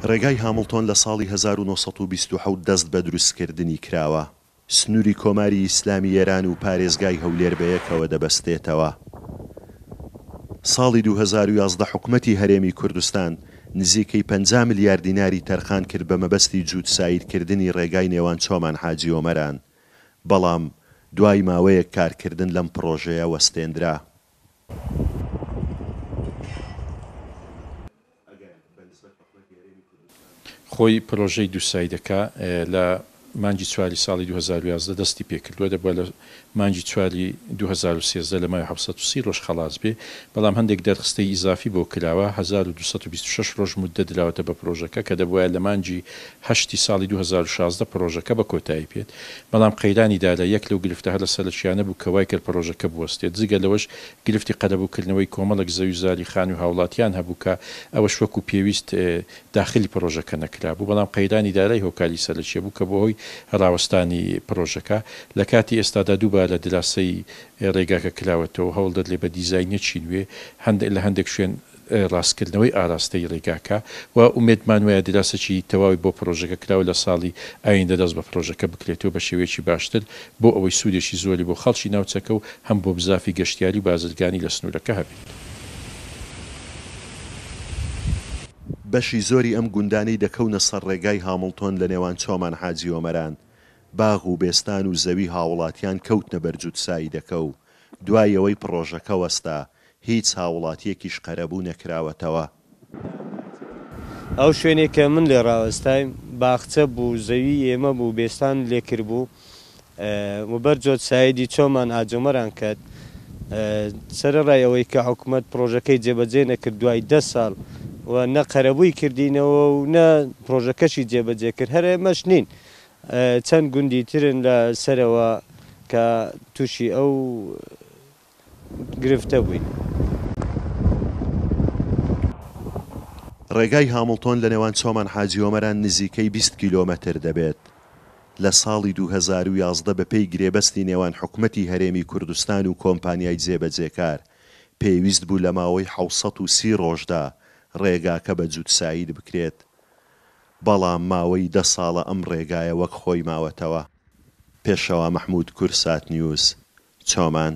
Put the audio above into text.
ڕێگای هامڵتۆن لە ساڵی 1927 دەست بە دروستکردنی کراوە. سنووری کۆماری ئیسلامی ئێران و پارێزگای هەولێر بەیەکەوە دەبەستێتەوە. ساڵی 2011 حکومەتی هەرێمی کوردستان نزیکەی 50 ملیار دیناری تەرخان کرد بە مەبەستی جووتسایدکردنی ڕێگای نێوان چۆمان حاجی ئۆمەران، بەڵام دوای ماوەیەک کارکردن لەم پڕۆژەیە وەستێندرا. خۆی پرۆژەی دووسایدەکە لە مانگی چواری ساڵی 2011 دەستی پێکردووە، دەبووە لە مانگی چواری 2013 لە ماوەی 730 ڕۆژ خەڵاس بێ، بەڵام هەندێک دەرخستەی ئیزافی بۆ کراوە، 1226 ڕۆژ موددە دراوەتە بە پرۆژەکە کە دەبوایە لە مانگی هەشتی ساڵی 2016 پرۆژەکە بە کۆتایی بێت، بەڵام قەیرانی دارایی یەک لەو گرفتە هەرە سەرەکیانە بوو کە وای کرد پرۆژەکە بوەستێت، جگە لەوەش گرفتی قەرەبووکردنەوەی کۆمەڵێک زەوی و زاری خانووی هاوڵاتیان هەبوو کە ئەوەش وەکو پێویست داخلی پڕۆژەکە نەکرابوو، بەڵام قەیرانی دارای هۆکاری سەرەکیە بوو کە بووە هۆی ڕاوەستانی پڕۆژەکە. لە کاتی ئێستادا دووبارە دراسەی ڕێگاکە کراوەتەوە، هەوڵ دەدرێت بە دیزاینێکی نوێ هەندێک لە هەندێک شوێن ڕاستکردنەوەی ئاراستەی ڕێگاکە و ئومێدمان وایە دراسەکی تەواوی بۆ پڕۆژەکە کراوە لە ساڵی ئایندە دەست بە پڕۆژەکە بکرێتەوە بە شێوەیەکی باشتر بۆ ئەوەی سوودێکی زۆری بۆ خەڵکی ناوچەکە و هەم بۆ بزافی گەشتیاری و بازرگانی لە سنوورەکە هەبێت. بەشی زۆری ئەم گوندانەی دەکەونە سەر ڕێگای هامڵتۆن لە نێوان چۆمان حاجی ئۆمەران، باغ و بێستان و زەوی هاوڵاتیان کەوتنە بەر جووتسایدەکە و دوای ئەوەی پڕۆژەکە وەستا هیچ هاوڵاتیەکیش قەرەبوو نەکراوەتەوە. ئەو شوێنەی کە من لێ ڕاوەستایم باخچە بوو، زەوی ئێمە بوو، بێستان لێ کربوو و بەر جۆت سایدی چۆمان ئاجۆمەران کەت. سەرەڕای ئەوەی کە حکومەت پڕۆژەکەی جێبەجێ نەکرد دوای دە ساڵ و نە قەرەبووی کردینەوە و نە پڕۆژەکەشی جێبەجێ کرد. هەر ئێمەش نین، چەند گوندی ترن لە سەرەوە کە تووشی ئەو گرفتە بووین. ڕێگای هامڵتۆن لە نێوان چۆمان حاجی ئۆمەران نزیکەی 20 کیلۆمەتر دەبێت. لە ساڵی 2011 بەپێی گرێبەستی نێوان حکومەتی هەرێمی کوردستان و کۆمپانیای جێبەجێکار، پێویست بوو لە ماوەی 730 ڕۆژدا ڕێگاکە بە جووتساید بکرێت. بەڵام ماوەی دە ساڵە ئەم ڕێگایە وەک خۆی ماوەتەوە. پێشەوا مەحموود، کوردسات نیوز، چۆمان.